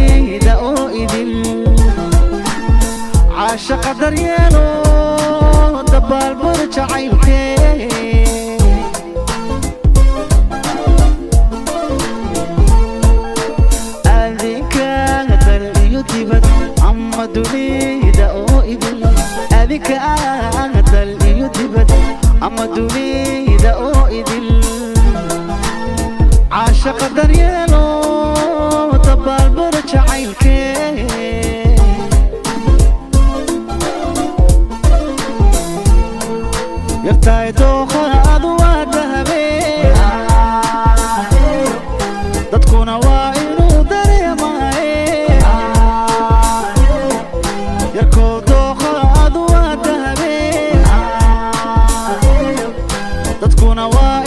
Dunida oo idil caashaqa daryeelo, dabaalbar jacaylkee. Adinka dal iyo dibad ama dunida oo idil, adinka dal iyo dibad ama dunida oo idil caashaqa daryeelo, dabaalbar jacaylkee. Yartaay dooqa adu waa dahabe, dadkuna waa inuu dareemaaye. Yarkoo dooqa adu waa dahabe, dadkuna waa